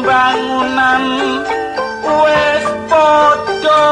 Pembangunan wis padha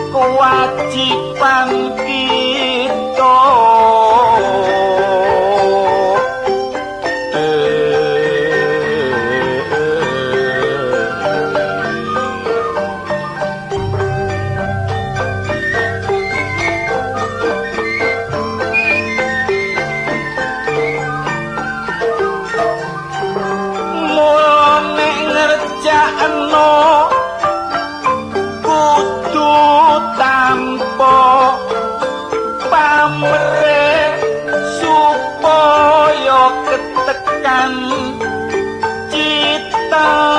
kewajiban kita. Mula nek ngerjakno kudu tanpa pamrih supaya ketekan cita-citane.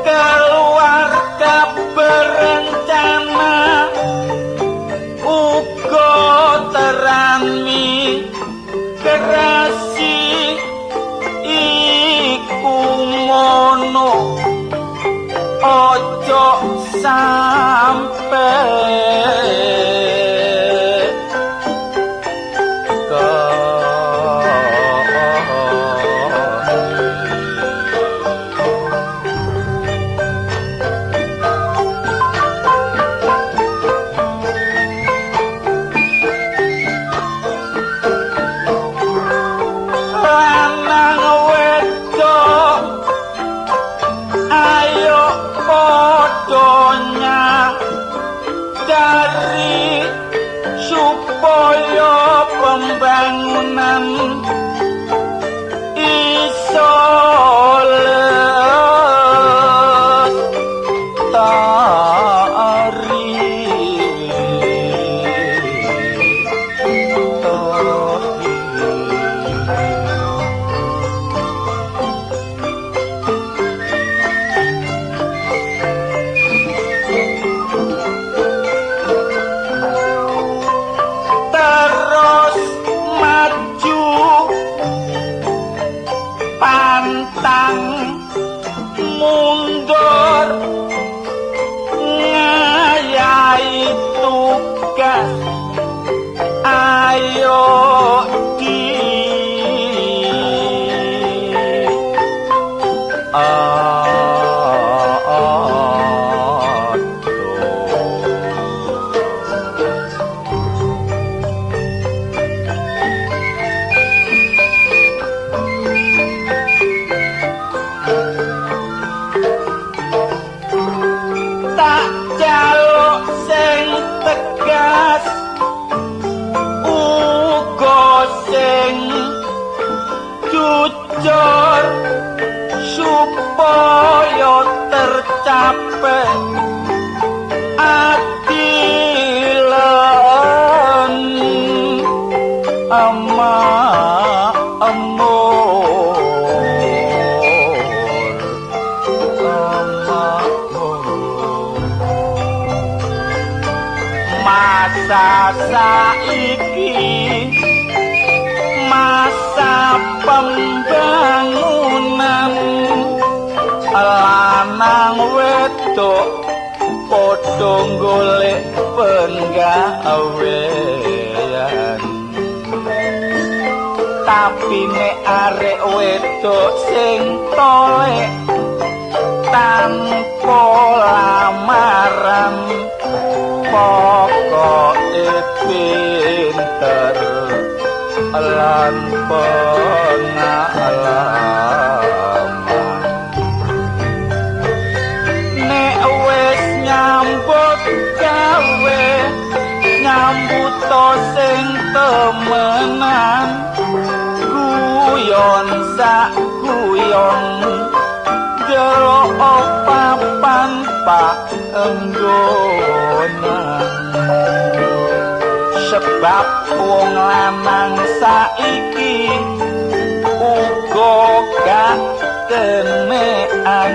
Keluarga berencana uga terami kerasi iku ngono, ojo sampe lanang wedok ayo padha nyadari supaya pembangunan iso lestari. Terus maju pantang mundur ngayahi tugas ayo di tak jaluk sing tegas uga sing jujur supaya tercapai adilan makmur. Masa saiki masa pembangunan lanang wedok padha golek penggawean, tapi nek arek wedok sing tolek tanpa lamaran pokoke pinter lan pengalaman. Nek temenan guyon sak guyon jero papan panggonan sebab wong lanang saiki uga gak kenean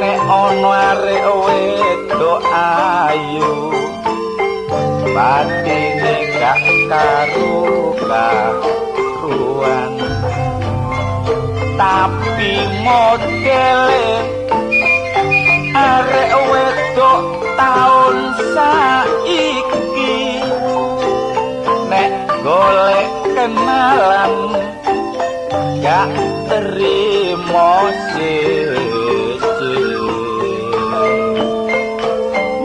nek ana arek wedok ayu batine gak karu-karuan tapi modele arek wedok taun saiki nek golek kenalan gak terima siji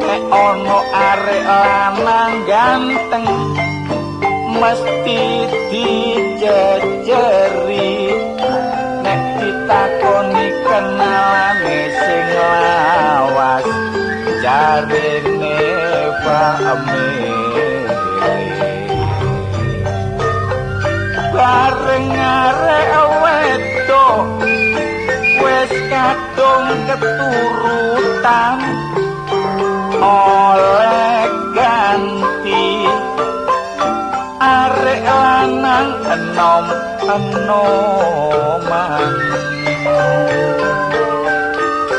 nek ana arek lanang ganteng mesti dijejeri nek ditakoni kenalane sing lawas jarene famili bareng arek wedok wis kadung keturutan oleh ganti arek lanang enom enoman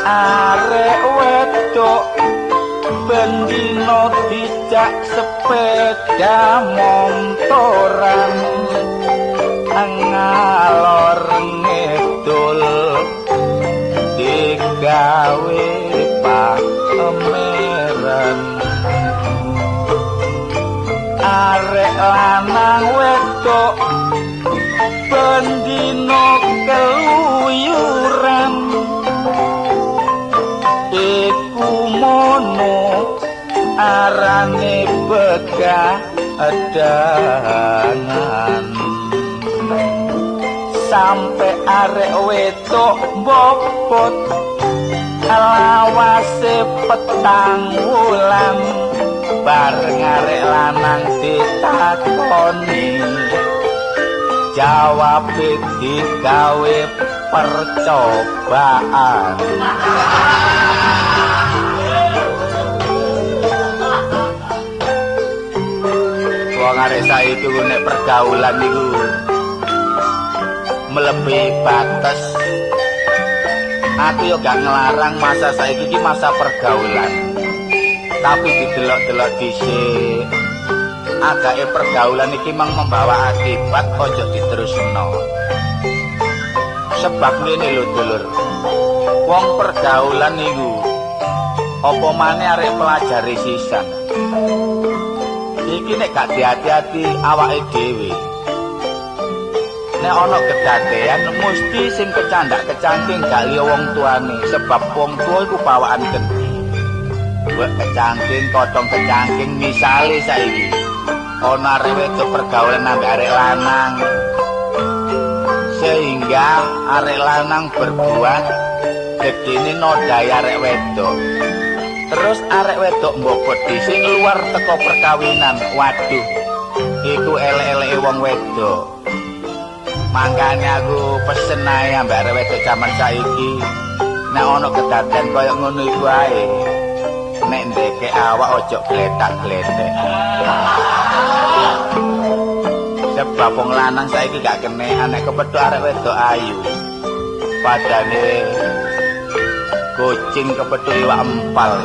arek wedok bendino dijak sepeda montoran ngalor ngidul digawe pameran arek lanang wedok bendino keluyuran iku mono arane begadangan sampe arek wedok mbobot lawase petang wulan bareng arek lanang ditakoni jawabe digawe percobaan. Wong arek saiki ku nek pergaulan niku melebihi batas. Aku yo gak ngelarang masa saiki iki masa pergaulan. Tapi didelok-delok dhisik. Agake pergaulan iki mang membawa akibat ojo diterusno. Sebab ngene lho dulur. Wong pergaulan niku apa maneh arek pelajari sisan. Iki nek gak hati-hati awake dhewe. Nek ana kedadean mesti sing kecandak-kecangking gak liya wong tuane, sebab wong tuwa iku bawaan gedhe. Wek kecangking, kotong kecangking misale saiki ana arek wedok pergaulan ambek arek lanang. Sehingga arek lanang berbuat gedene nodai arek wedok. Terus arek wedok mbobot dhisik luar teko perkawinan. Waduh, iku elek-eleke wong wedok. Mangkane aku pesen ae ambek arek wedok jaman saiki, nek ana kedadean kaya ngono iku ae, nek ndekek awak ojo gletak-gletek. Sebab wong lanang saiki gak kenean nek kepethuk arek wedok ayu. Padane kucing kepethuk iwak empal.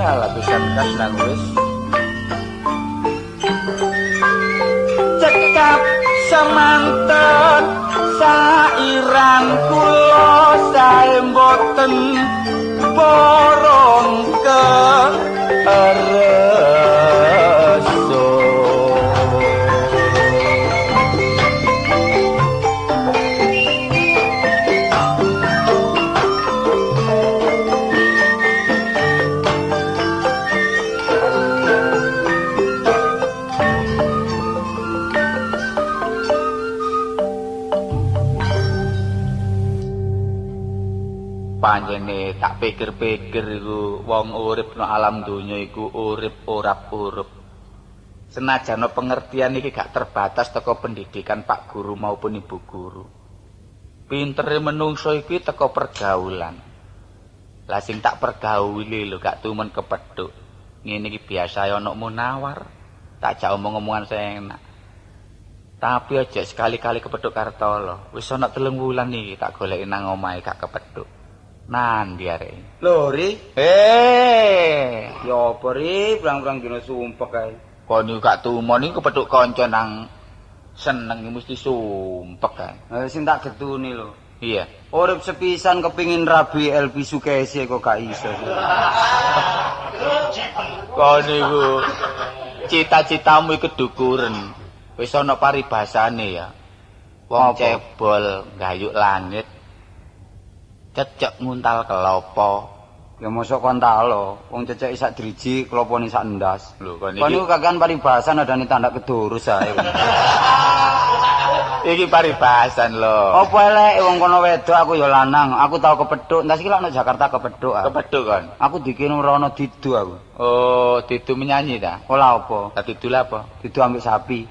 Lapisan kas nang wis. Cekap semanten sairan kula sae mboten borong ke reso. Anjene tak pikir-pikir iku wong urip nang alam donya iku urip ora urip. Senajan pengertian iki gak terbatas teko pendidikan Pak Guru maupun Ibu Guru. Pintere menungso iki teko pergaulan. Lah sing tak pergauli lho gak tumen kepethuk. Ngene iki biasa ana Munawar. Tak jak omong-omongan sing enak. Tapi aja sekali-kali kepethuk Kartolo. Wis ana 3 wulan iki tak goleki nang omahe gak kepethuk. Nandi arek. Lho, Ri. Eh, Ya apa Ri, prang-prang dina sumpek kae. Kon niku gak tumon iku kepethuk kanca nang seneng mesti sumpek kae. Sing tak getuni lho. Iya. Urip sepisan kepingin rabi Elvi Sukesi kok gak iso. Kon niku cita-citamu iku kedukuren. Wis ana paribasane ya. Wong cebol gayuk langit. Cecek nguntal kelopo. Ya mosok kon talo, wong cecek sak driji, klopone sak endas. Lho kon iki. Kon niku kakean paribasan adane tandak kedurus ae. Iki paribasan lho. Apa eleke wong kono wedok aku ya lanang, aku tau kepethuk. Entas iki lak nang Jakarta kepethuk aku. Kepethuk kon. Aku dikene rono didu aku. Oh, didu menyanyi ta? Ora apa. Lah didu lha apa? Didu ambek sapi.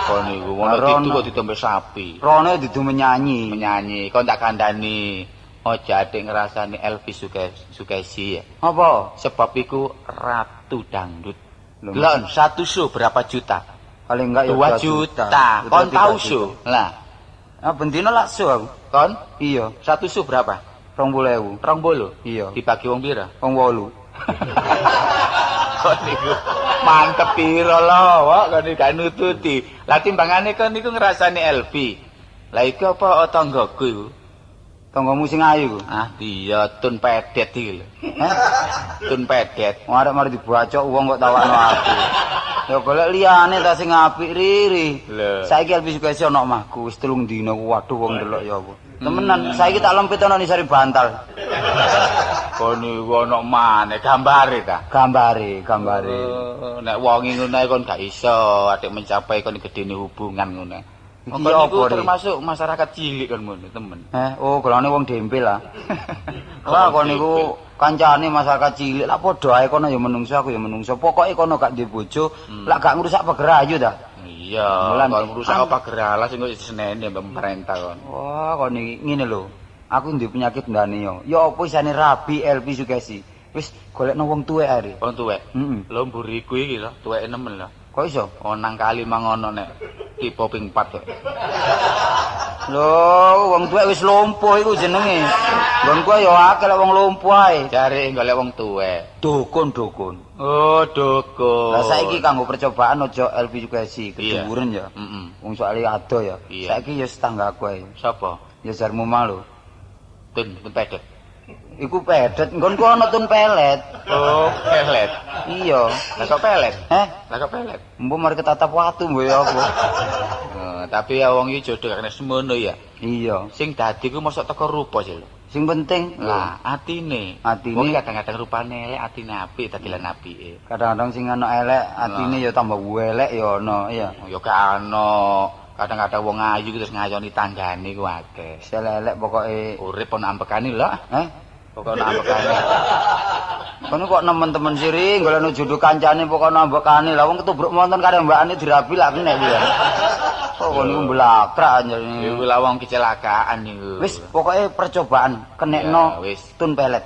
Kon niku ngono didu kok didu ambek sapi. Rono didu menyanyi. Menyanyi, kon tak kandhani. Ojo atik ngrasani Elvi Sukesi ya. Apa? Sebab iku ratu dangdut. Lho, satu show berapa juta? Paling enggak ya 2 juta. Kon tau show? Lah. Ah bendino lak show aku. Kon? Iya. Satu show berapa? 20.000. 20? Iya. Dibagi wong pira? Wong 8. Kon niku mantep pira lho, kok kon gak nututi. Lah timbangane kon niku ngrasani Elvi. Lah iku apa tanggaku iku? Tanggamu sing ayu iku. Ah, iya tun pedet iki lho. Heh? Tun pedet. Wong arek mari dibacok wong kok tawakno aku. Ya golek liyane ta sing apik Riri. Saiki Elvi Sukesi ana omahku wis 3 dina waduh wong ndelok ya apa. Temenan saiki tak lempit ana nisari bantal. Kon niku ana maneh gambare ta? Gambare, gambare. Oh, nek wong ngono ae kon gak iso atik mencapai kon gedene hubungan ngono. Iki apa termasuk masyarakat cilik kon ngono temen. Oh golongane wong dempel lah. Wah kon niku kancane masyarakat cilik lah padha ae kono ya menungso aku ya menungso. Pokoke kono gak duwe bojo, lak gak ngrusak pager ayu ta. Iya, kon ngrusak pager alas sing kok diseneni pemerintah kon. Wah, kon iki ngene lho. Aku duwe penyakit ndane yo. Ya apa isane rabi Elvi Sukesi. Wis golekno wong tuwek ae. Wong tuwek? Heeh. Lho mburiku iki lho, tuweke nemen lho. Kok iso? Oh nang kali mangono nek tipe ping 4 kok. Lho, wong tuwek wis lumpuh iku jenenge. Nggonku ya akeh lek wong lumpuh ae. Jare golek wong tuwek. Dukun-dukun. Oh, dukun. Lah saiki kanggo percobaan aja Elvi Sukesi keduwuren ya. Heeh. Wong soalé ado ya. Saiki ya tetanggaku ae. Sapa? Ya jarmu mah lho. Tun pedet. Iku pedet, nggonku ana tun pelet. Oh, pelet. Iya. Lah kok pelet? Heh? Lah kok pelet? Mbok mari ketatap watu mbok ya apa. Tapi ya wong iki jodoh kene semono ya. Iya. Sing dadi ku mosok teko rupa sih lho. Sing penting lah atine. Atine. Wong kadang-kadang rupane elek, atine apik dadi lan apike. Kadang-kadang sing ana elek, atine ya tambah elek ya ana, iya. Ya gak ana. Kadang-kadang wong ayu terus ngayoni tanggane ku akeh. Elek pokoke urip ana ambekane lho. Heh? Pokoke ana ambekane. Kono kok nemen-temen siri golekno jodoh kancane pokoke ana ambekane. Lah wong ketubruk monton karo mbakane dirabi lak kenek kuwi. Kok kono niku mblakrak anjene. Iku lha wong kecelakaan niku. Wis pokoke percobaan kenekno tun pelet.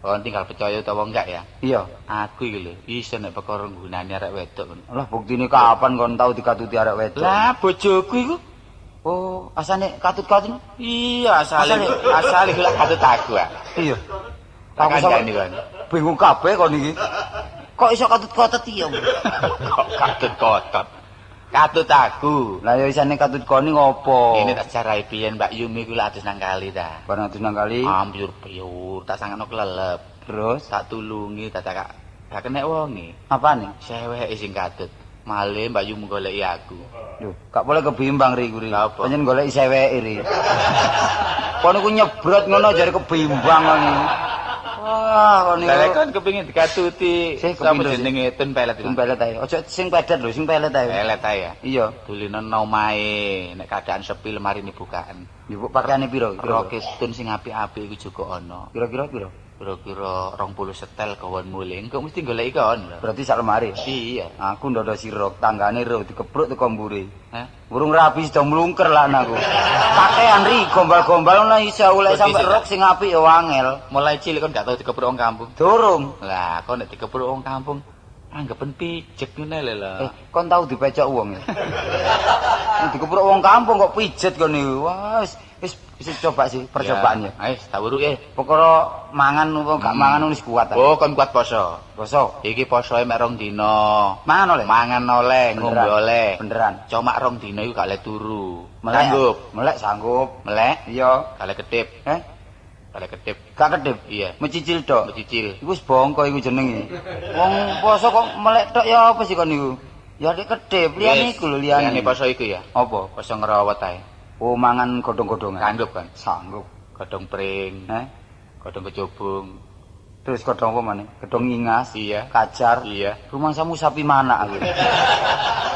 Kon tinggal percaya utawa enggak ya? Iya. Aku iki lho iso nek perkara nggunani arek wedok ngono. Lah buktine kapan kon tau dikatuti arek wedok? Lah bojoku iku. Oh, asane katut-katut? Iya, asale asale iku lak katut aku ah. Iya. Aku kandhani kon. Bingung kabeh kon iki. Kok iso katut-katut iya? Kok katut-katut? Katut aku. Lah ya isane katut kon iki ngopo? Ini tak jarai piyen Mbak Yumi ku lak adus nang kali ta. Bareng adus nang kali. Ambyur-byur, tak sangano kelelep. Terus tak tulungi, tak gak kenek wonge. Apane? Seweke sing katut. Male Mbak Yumi goleki aku. Lho, gak boleh kebimbang ri kuwi. Pancen goleki seweke ri. Kon iku nyebrot ngono jare kebimbang ngene. Wah, kon niku. Lah kon kepengin dikatuti sapa jenenge tun pelet. Tun pelet ae. Aja sing pedet lho, sing pelet ae. Pelet ae ya. Iya. Dulino nang omahe nek keadaan sepi lemari bukaan. Njupuk pakaiane piro? Roke tun sing apik-apik iku juga ana. Kira-kira piro? Kira-kira 20 setel kawan mulih. Engko mesti goleki kon. Berarti sak lemari. Iya. Aku ndodosi rok, tanggane ro dikepruk teko mburi. Hah? Burung rapi sudah mlungker lah anakku. Pakaian ri gombal-gombal ngono iso oleh sampe rok sing apik ya wangel. Mulai cilik kon gak tau dikepruk wong kampung. Durung. Lah, kon nek dikepruk wong kampung anggapen pijet ngene lho lho. Kon tau dipecok wong ya? Dikepruk wong kampung kok pijet kon niku. Wah, wis wis coba sih percobaannya. Ayo, tak uruke. Perkara mangan apa gak mangan wis kuat. Oh, kon kuat poso. Poso. Iki posoe mek 2 dina. Mangan oleh? Mangan oleh, ngombe oleh. Beneran. Cuma 2 dina iku gak oleh turu. Melek. Sanggup. Melek sanggup. Melek? Iya. Gak oleh kedip. Eh? Gak oleh kedip. Gak kedip? Iya. Mencicil tok. Mencicil. Iku wis bongko iku jenenge. Wong poso kok melek tok ya apa sih kon niku? Ya nek kedip, liyane iku lho liyane. Liyane poso iku ya. Apa? Poso ngerawat ae. Oh, mangan godhong-godhongan. Sanggup kan? Sanggup. Godhong pring. Eh? Godhong kecubung. Terus godhong apa maneh? Godhong ingas. Iya. Kajar. Iya. Rumangsamu sapi mana aku.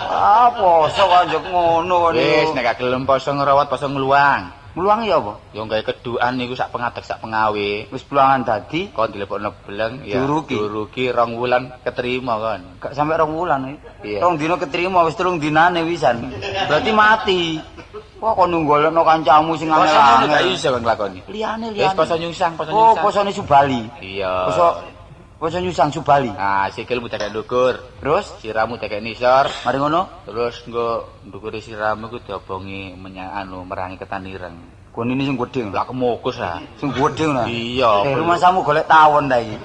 Ah, poso kok njuk ngono kon niku. Wis nek gak gelem poso ngerawat, poso ngluang. Ngluang ya apa? Ya gawe kedukan niku sak pengadeg sak pengawe. Wis pluangan dadi kon dilebokno bleng ya. Diuruki. Diuruki 2 wulan keterima kon. Gak sampe 2 wulan iki. Iya. 2 dina keterima wis 3 dinane wisan. Berarti mati. Wah, kon nggolekno kancamu sing angel-angel. Gak iso kon nglakoni. Liyane liyane. Wis poso nyusang, poso nyusang. Oh, posone Subali. Iya. Poso nyusang Subali. Nah, sikilmu dekek ndukur. Terus siramu dekek nisor. Mari ngono. Terus engko ndukure siramu iku diobongi menyang anu merangi ketan ireng. Gonine sing gedhe. Lah kemukus ah. Sing gedhe ngono. Iya. Rumangsamu golek tawon ta iki.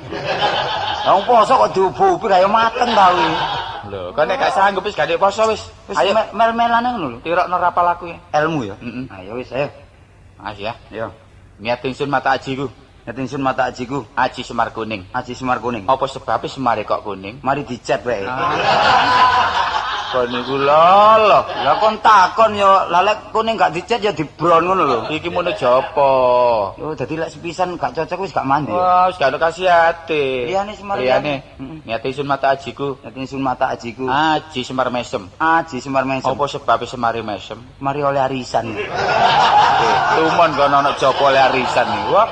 Lah wong poso kok diubu-ubi kaya mateng ta kuwi. Lho, kon nek gak sanggup wis gak poso wis. Ayo mel-melane ngono lho. Tirokno rapal aku ya. Ilmu ya. Heeh. Ayo wis ayo. Mas ya. Iya. Niat ingsun mata ajiku. Niat ingsun mata ajiku. Aji Semar Kuning. Aji Semar Kuning. Apa sebabe Semare kok kuning? Mari dicet wae. Kon niku lho. Lah kon takon ya, lah lek kuning gak dicet ya dibron ngono lho. Iki mono japa? Oh, dadi lek sepisan gak cocok wis gak mandi. Wah, wis gak ono kasihate. Liyane Semar liyane. Niat ingsun mata ajiku. Niat ingsun mata ajiku. Aji Semar Mesem. Aji Semar Mesem. Apa sebabe Semare mesem? Mari oleh arisan. Tumon kono ono japa oleh arisan iki. Wah.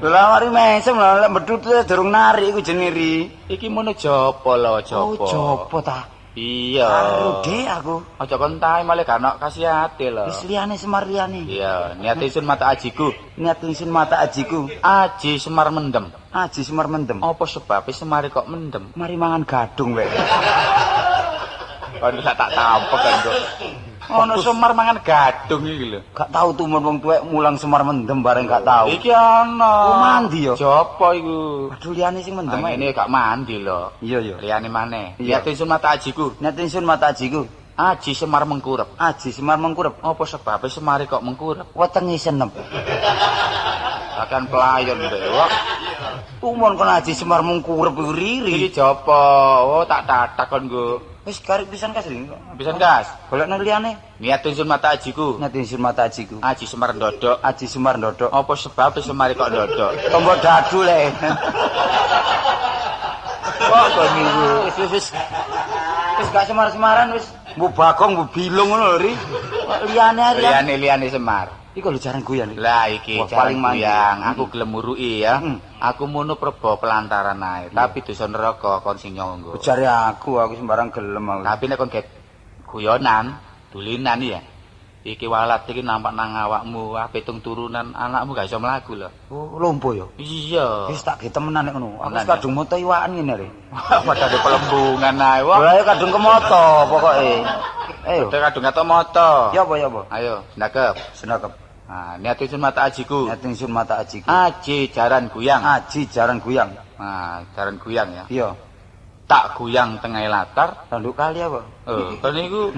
Lah mari mesem lah lek medhut durung narik iku jenenge. Iki mono japa lho, japa. Oh, japa ta? Iya. Karo de aku. Aja kon tae malah gak ono kasihate lho. Wis liyane Semar liyane. Iya, niat ingsun mata ajiku. Niat ingsun mata ajiku. Aji Semar mendem. Aji Semar mendem. Apa sebabe Semare kok mendem? Mari mangan gadung wae. Kon gak tak tampek kan kok. Ono Semar mangan gadung iki lho. Gak tau tumon wong tuwek mulang Semar mendem bareng gak tau. Iki ono. Oh, mandi yo. Japa iku? Aduh liyane sing mendem. Ngene gak mandi lho. Iya iya. Liyane maneh. Niat ingsun mata ajiku. Niat ingsun mata ajiku. Aji Semar mengkurep. Aji Semar mengkurep. Apa sebabe Semare kok mengkurep? Wetenge senep. Akan pelayon lho. Tumon kon Aji Semar mengkurep iku riri. Iki japa? Oh, tak tatak kon nggo. Wis karek pisan kas iki. Pisan kas. Golekno liyane. Niat ingsun mata ajiku. Niat ingsun mata ajiku. Aji Semar ndodok. Aji Semar ndodok. Apa sebabe Semare kok ndodok? Tombo dadu le. Kok kon niku? Wis wis wis. Wis gak semar-semaran wis. Mbu Bagong mbu Bilung ngono lho ri. Liyane liyane liyane Semar. Iku lho jaran guyon. Lah iki jaran guyang, aku gelem muruki ya. Aku mono prebo pelantaran ae, tapi dosa neraka kon sing nyangga. Jare aku sembarang gelem aku. Tapi nek kon get guyonan, dulinan ya. Iki walat iki nampak nang awakmu, ah pitung turunan anakmu gak iso mlaku lho. Oh, lompo ya? Iya. Wis tak ge temenan nek ngono. Aku wis kadung moto iwakan ngene lho. Padha pelembungan ae. Wah, ayo kadung kemoto pokoke. Ayo. Kadung katok moto. Ya apa ya apa? Ayo, senakep. Senakep. Nah, niat ingsun mata ajiku. Niat ingsun mata ajiku. Aji jaran guyang. Aji jaran guyang. Nah, jaran guyang ya. Iya. Tak guyang tengah latar. Nduk kali apa? Oh, kon niku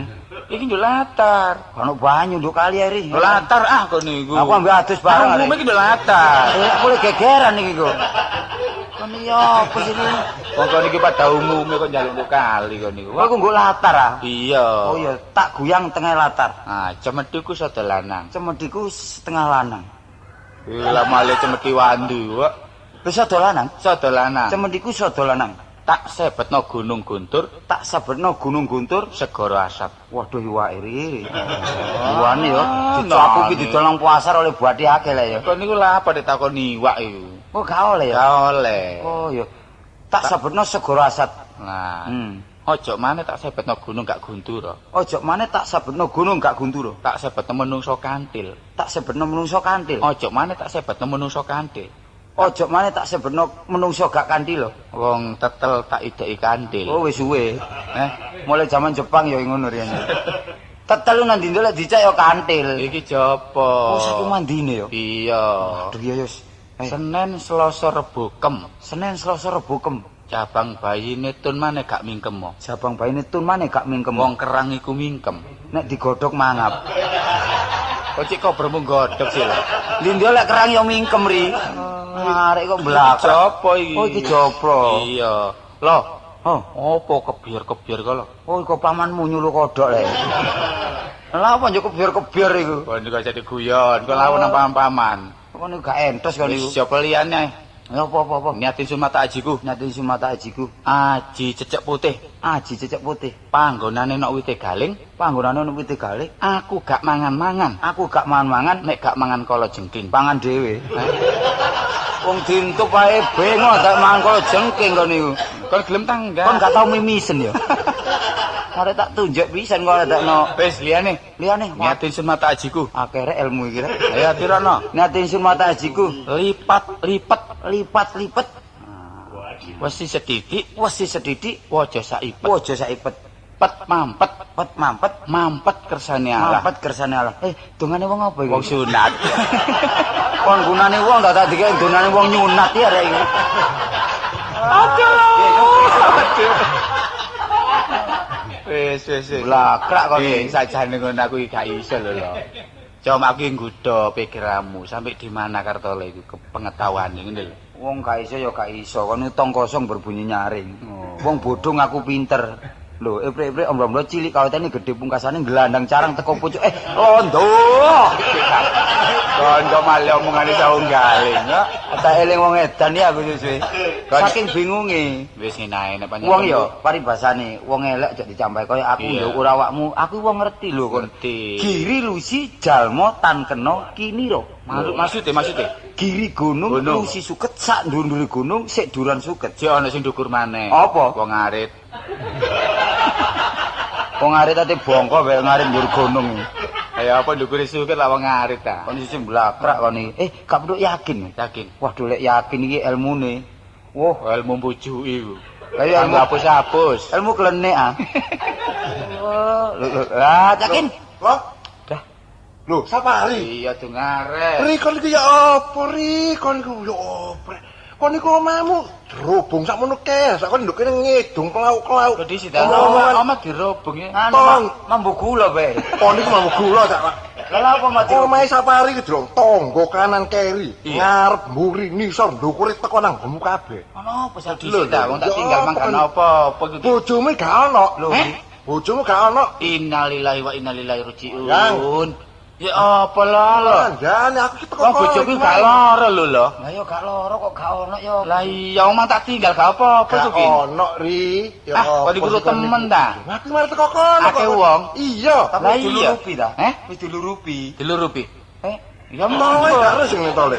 iki nduk latar. Ono banyu nduk kali ri. Latar ah kon niku. Aku ambek adus bareng. Aku iki nduk latar. Aku lek gegeran iki kok. Kon iki apa sih iki? Wong kon iki pada umume kok njaluk nduk kali kon niku. Aku nggo latar ah. Iya. Oh iya, tak guyang tengah latar. Ah, cemedhiku sada lanang. Cemedhiku setengah lanang. Lah male cemedhi wandu kok. Lho sada lanang? Sada lanang. Cemendiku sada lanang. Tak sebetno Gunung Guntur, tak sebetno Gunung Guntur, segara asap. Waduh iwake ri. Iwane ya dicakupi didol nang pasar oleh buati akeh lek ya. Kok niku lha apa ditakoni iwak iku? Oh gak oleh ya. Gak oleh. Oh ya. Tak sebetno segara asap. Nah. Ojo maneh tak sebetno gunung gak guntur. Ojo maneh tak sebetno gunung gak guntur. Tak sebetno menungso kantil. Tak sebetno menungso kantil. Ojo maneh tak sebetno menungso kantil. Ojo maneh tak sebetno menungso gak kantil lho. Wong tetel tak ideki kantil. Oh wis suwe. Mulai zaman Jepang ya ngono riyen. Tetel nang ndi lek dicek ya kantil. Iki jopo? Oh saiki mandine ya. Iya. Aduh ya wis. Senin Selasa Rebo Kem. Senin Selasa Rebo Kem. Cabang bayine tun maneh gak mingkem mo. Cabang bayine tun maneh gak mingkem. Wong kerang iku mingkem. Nek digodhog mangap. Kok cik kok bermu godhog sih lho. Lha lek kerang ya mingkem ri. Arek kok mblakrak. Jopo iki? Oh iki joplo. Iya. Lho, oh, opo kebiar-kebiar kok lho? Oh iku pamanmu nyuluh kodhok lek. Lha apa njuk kebiar-kebiar iku? Kon niku jadi guyon, kok lawan nang paman-paman. Kon niku gak entos kon niku. Wis jopo liyane. Ya apa-apa. Niatin sumata ajiku. Niatin sumata ajiku. Aji cecek putih. Aji cecek putih. Panggonane nok wite galing. Panggonane nok wite galing. Aku gak mangan-mangan. Aku gak mangan-mangan. Nek gak mangan kala jengking. Pangan dhewe. Wong dintup ae bengok gak mangan kala jengking kon niku. Kon gelem tangga. Kon gak tau mimisen ya. Arek tak tunjuk pisan kok adakno. Wis liyane. Liyane. Niatin sumata ajiku. Akere ilmu iki rek. Ayo tirono. Niatin sumata ajiku. Lipat lipet. Lipat lipet. Wesi sedidik, wesi sedidik, waja saipet. Waja saipet. Pet mampet, pet mampet, mampet kersane Allah. Mampet kersane Allah. Dongane wong apa iki? Wong sunat. Kon gunane wong tak dikek dongane wong nyunat ya rek iki. Aduh. Aduh. Wis wis wis. Blakrak kon iki sajane ngono aku iki gak iso lho lho. Cuma aku nggodha pikiranmu sampai di mana Kartolo iku pengetahuane ngene lho. Wong gak iso ya gak iso, kon tong kosong berbunyi nyaring. Wong bodho ngaku pinter. Lho, eprik-eprik omblo-omblo cilik kawitane gedhe pungkasane gelandang carang teko pucuk. Londo. Kon kok malah omongane saunggaling kok. Tak eling wong edan ya aku suwe. Saking bingunge. Wis ngene ae pancen. Wong ya paribasane wong elek aja dicampai kaya aku ndukur awakmu. Aku wong ngerti lho kon. Giri lusi jalma tan kena kinira. Maksude Giri gunung, lusi suket sak ndundure gunung sik duran suket. Jek ana sing ndukur maneh. Apa? Wong arit. Wong arit ate bongko wae ngarit ndur gunung. Ayo apa ndukure suket lah wong arit ta. Kon sing blakrak kon iki. Gak perlu yakin. Yakin. Waduh lek yakin iki elmune. Wah, ilmu mbujuki iku. Kaya ilmu hapus-hapus. Ilmu klenik ah. Oh, lho, yakin. Loh. Dah. Lho, Sapari. Iya dongare. Ri kon iku ya apa ri? Kon iku ya apa? Kon iku omahmu dirobong sakmono kae, sak kon nduk kene ngedung kelauk-kelauk. Kok disi ta? Omah dirobong ya. Tong, mambu gula bae. Kon iku mambu gula sak. Lah apa mati? Omahe Sapari iki dirong tangga kanan keri, ngarep mburi nisor ndukure teko nang nggonmu kabeh. Ono apa sak disi ta? Wong tak tinggal mangkan apa-apa iki. Bojomu gak ono. Lho, bojomu gak ono. Innalillahi wa inna ilaihi raji'un. Ya apa lho? Kandhane aku iki teko. Wong bojoku gak lara lho lho. Lah ya gak lara kok gak ono ya. Lah iya omah tak tinggal gak apa-apa Gak ono ri. Ya kok iku temen ta? Aku mari teko kono. Akeh wong. Iya. Tapi dilurupi ta? Eh? Wis dilurupi. Dilurupi. Eh, ya tole karo sing tole.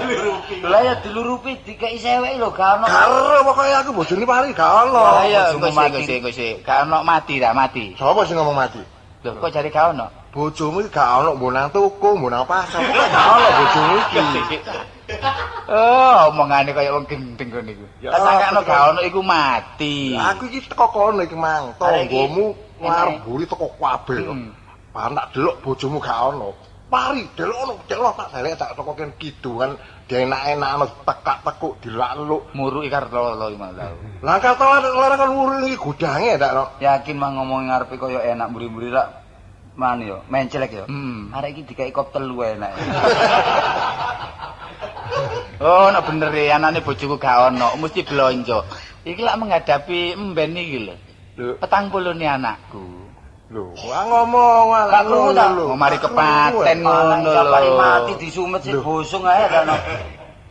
Lah ya dilurupi dikeki sewek lho gak ono. Karo pokoke aku bojone pari gak ono. Lah ya engko sik. Gak ono mati ta mati. Sopo sing ngomong mati? Lho kok jare gak ono? Bojomu iki gak ono mbok nang toko, mbok nang pasar. Pokoke gak ono bojomu iki. Oh, omongane kaya wong gendeng ngono iku. Tak sangkakno gak ono iku mati. Aku iki teko kono iki mang, tanggomu ngarep mburi teko kabeh. Bar tak delok bojomu gak ono. Pari delok ono, delok tak delek tak teko kene kidungan dienak-enakno tekak-tekuk dilak-luk muruki Kartolo iki mau. Lah Kartolo lara kon muruki iki gudange tak no. Yakin mang ngomong ngarepe kaya enak mburi-mburi lak man yo, mencelek yo. Arek iki dikeki kop telu enak. Oh, nek bener e anane bojoku gak ono, mesti blonjo. Iki lak menghadapi emben iki lho. Lho, 40 ne anakku. Lho, wah ngomong gak krungu ta? Mari kepaten ngono lho. Mari mati disumet sik bosong ae ta no.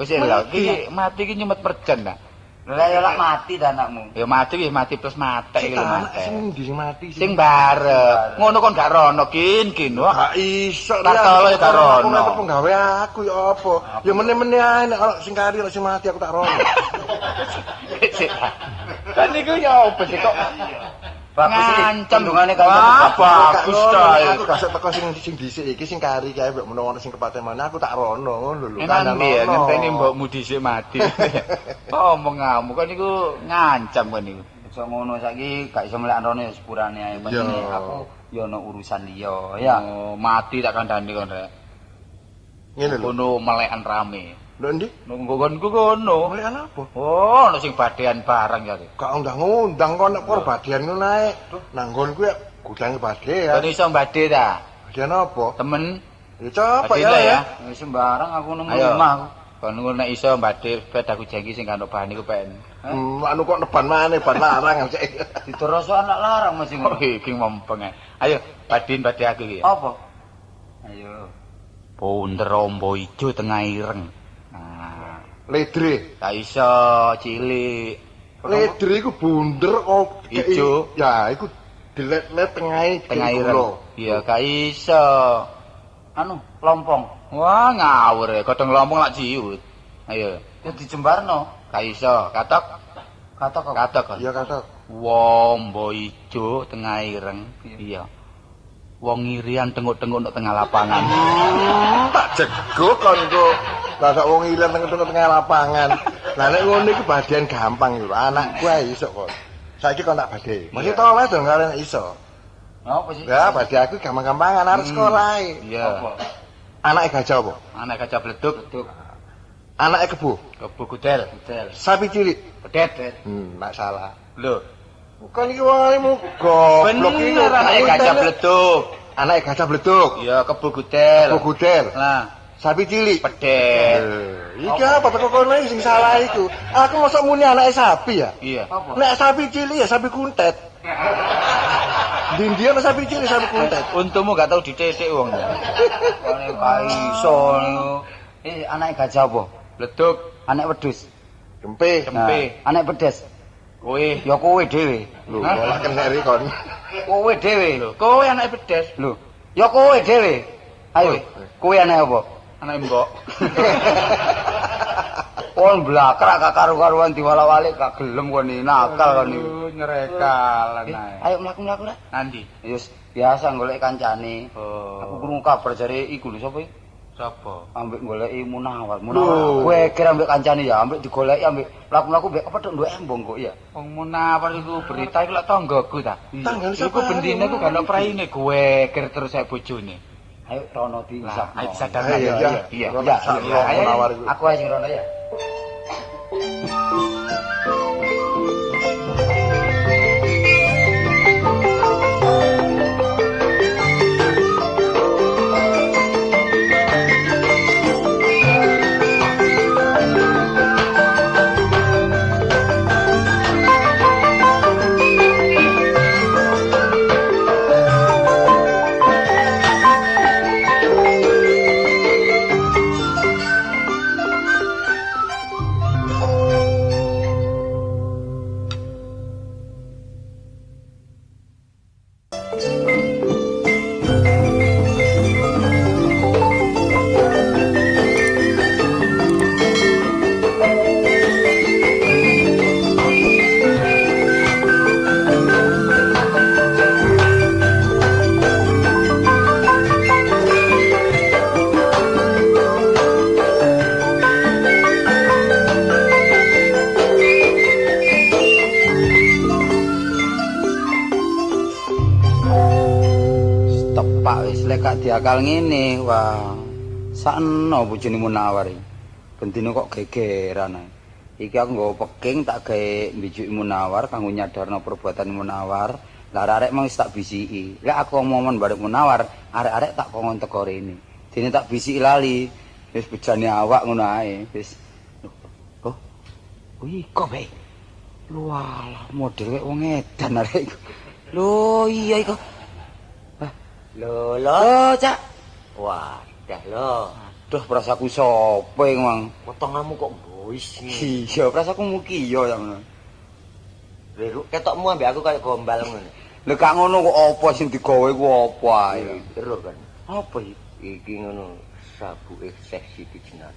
Wis lho, iki mati iki nyumet mercon ta. Lah ya lak mati ta anakmu. Ya mati wis mati plus mate iki lho mate. Sing ndi sing mati sing barep. Ngono kon gak rono kin kin. Gak iso. Tartolo ya gak rono. Aku penggawe aku ya apa? Ya meneh-meneh ae nek ana sing kari nek sing mati aku tak rono. Kan iku ya apa sih kok bagus iki kandungane kan bagus ta. Aku gak teko sing dhisik iki sing kari kae mbok menawa ana sing kepaten mana aku tak rono ngono lho. Kandhane ngenteni mbokmu dhisik mati. Omong ngamu kan iku ngancam kan iku. Aja ngono saiki gak iso melek rono ya sepurane ae pancene aku ya ana urusan liya ya. Oh, mati tak kandhani kon rek. Ngene lho. Kono melekan rame. Lho endi? Nunggu nggonku kono. Melekan apa? Oh, ono sing badean bareng ya. Gak undang-undang kon nek kor badean ngono ae. Nang nggonku ya gudange badean. Kon iso mbade ta? Badean apa? Temen. Ya coba ya. Wis sembarang aku nang omah aku. Kon ngono nek iso mbade sepedaku jengki sing gak ono bahan iku pen. Anu kok neban maneh ban larang cek. Diteroso anak larang mesti ngono. Iki mempeng ae. Ayo badin bade aku iki. Apa? Ayo. Bunder ombo ijo tengah ireng. Ledre. Tak iso cilik. Ledre iku bunder kok ijo. Ya iku dilet-let tengahe tengah ireng. Iya gak iso. Anu, lompong. Wah, ngawur ya. Godhong lompong lak ciut. Ayo. Ya dijembarno. Gak iso. Katok. Katok kok. Katok. Iya katok. Wombo ijo tengah ireng. Iya. Wong irian tenguk-tenguk nang tengah lapangan. Tak jeguk kon kok. Lah sak wong irian tenguk-tenguk tengah lapangan. Lah nek ngono iku badean gampang lho. Anakku ae iso kok. Saiki kon tak badhe. Mesti toleh dong karo nek iso. Apa sih? Ya badhe aku gampang-gampangan arep sekolah ae. Iya. Apa? Anake gajah apa? Anake gajah bleduk. Bleduk. Anake kebo. Kebo gudel. Gudel. Sapi cilik. Pedet. Mak salah. Lho. Kon iki wong goblok iki. Bener anake gajah bleduk. Anake gajah bleduk. Iya, kebo gudel. Kebo gudel. Lah, sapi cilik. Pedet. Iki apa teko kono sing salah iku? Aku mosok muni anake sapi ya? Iya. Nek sapi cilik ya sapi kuntet. Ndi-ndi ana sapi cilik sapi kuntet. Untumu gak tau dithithik wong. Kone gak iso niku. Anake gajah apa? Bleduk. Anak wedhus. Cempe. Cempe. Anak pedes. Kowe ya kowe dhewe. Lho, ora keneri kon. Kowe dhewe. Lho, kowe anake pedes. Lho, ya kowe dhewe. Ayo, kowe anake apa? Anake mbok. Kon blakrak gak karu-karuan diwala-walik gak gelem kon iki nakal kon iki. Nyrekalan ae. Ayo mlaku-mlaku lah. Nanti. Ya wis biasa golek kancane. Oh. Aku krungu kabar jare iku lho sapa iki? Sapa? Ambek goleki Munawar. Munawar. Kowe kira ambek kancane ya, ambek digoleki ambek mlaku-mlaku mbek kepethuk nduk embong kok ya. Wong Munawar iku berita iku lak tanggaku ta. Tanggane sapa? Iku bendine iku gak ono praine geger terus sak bojone. Ayo rono diisap. Ayo disadar. Iya. Iya. Munawar iku. Aku ae sing rono ya. Diakal ngene, wah. Sakno bojone Munawar iki. Bendina kok gegeran ae. Iki aku nggawa peking tak gawe mbijuki Munawar kanggo nyadarno perbuatan Munawar. Lah arek mau wis tak bisiki. Lek aku omongan bareng Munawar, arek-arek tak kongon teko rene. Dene tak bisiki lali. Wis bejane awak ngono ae. Wis. Oh. Oh iko bae. Lho alah model kaya wong edan arek iku. Lho iya iku. Lho, lho, Lho, Cak. Wadah lho. Duh, prasaku sapa iku, Mang? Potonganmu kok bois ngene. Iya, prasaku muki ya ngono. Lho, ketokmu ambek aku kaya gombal ngono. Lho gak ngono kok apa sing digawe ku apa ae. Ero kan. Apa iki? Iki ngono sabuke Syekh Siti Jenar.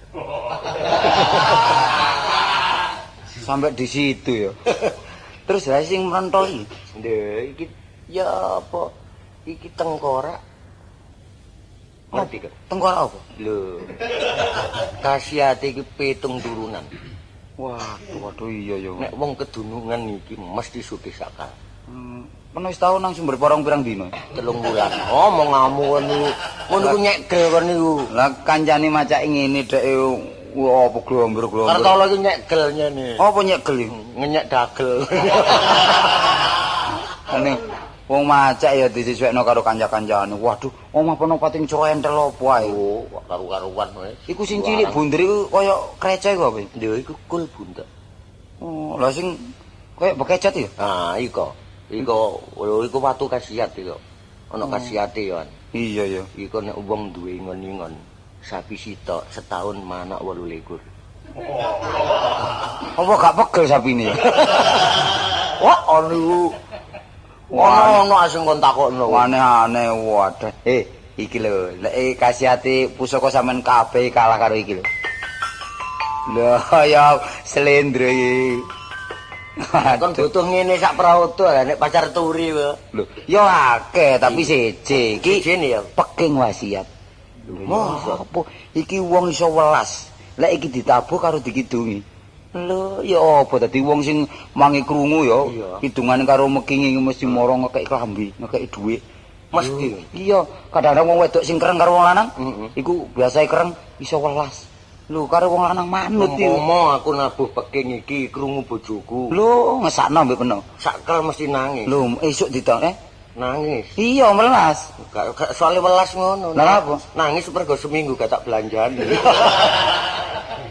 Sampai di situ ya. Terus lah sing mrentol iki. Lho, iki ya apa? Iki tengkorak. Ngerti kan? Tengkorak apa? Lho. Kasiate iki 7 turunan. Waduh, waduh iya ya. Nek wong kedunungan iki mesti sugih sakal. Peno wis tau nang sumber porong pirang dina? 3 wulan. Oh, omonganmu kon niku. Ngono ku nyegel kon niku. Lah kancane macake ngene dheke apa glombor-glombor. Kartolo iki nyegel nyene. Apa nyegel iki? Ngenyek dagel. Ane wong macak ya disesuaikno karo kanca-kancane. Waduh, omah peno pating coentel apa ae. Oh, karu-karuan wae. Iku sing cilik bunder iku kaya kreca iku apa? Lho iku kul bunder. Oh, lah sing kaya bekecot ya? Ah, iku. Iku lho iku watu khasiat iku. Ana khasiate ya. Iya ya. Iku nek wong duwe ingon-ingon sapi sitok setahun manak 28. Apa gak pegel sapine? Wah, ono iku. Ono asing kon takokno. Aneh-aneh waduh. Iki lho, lek khasiate pusaka sampean kabeh kalah karo iki lho. Lho ya slendro iki. Kon butuh ngene sak praoto lah nek pacar turi kok. Lho, ya akeh tapi siji iki sijine ya peking wasiat. Lho, apa iki wong iso welas. Lek iki ditabuh karo dikidungi. Lho, ya apa dadi wong sing mangi krungu ya, kidungane karo mekingi mesti moro ngekeki klambi, ngekeki dhuwit. Mesti. Iya, kadang-kadang wong wedok sing kereng karo wong lanang, iku biasae kereng iso welas. Lho, karo wong lanang manut iki. Umpama aku nabuh peking iki krungu bojoku. Lho, ngesakno mbek peno. Sakel mesti nangis. Lho, esuk ditok nangis. Iya, melas. Gak soalé welas ngono. Lah apa? Nangis mergo seminggu gak tak belanjani.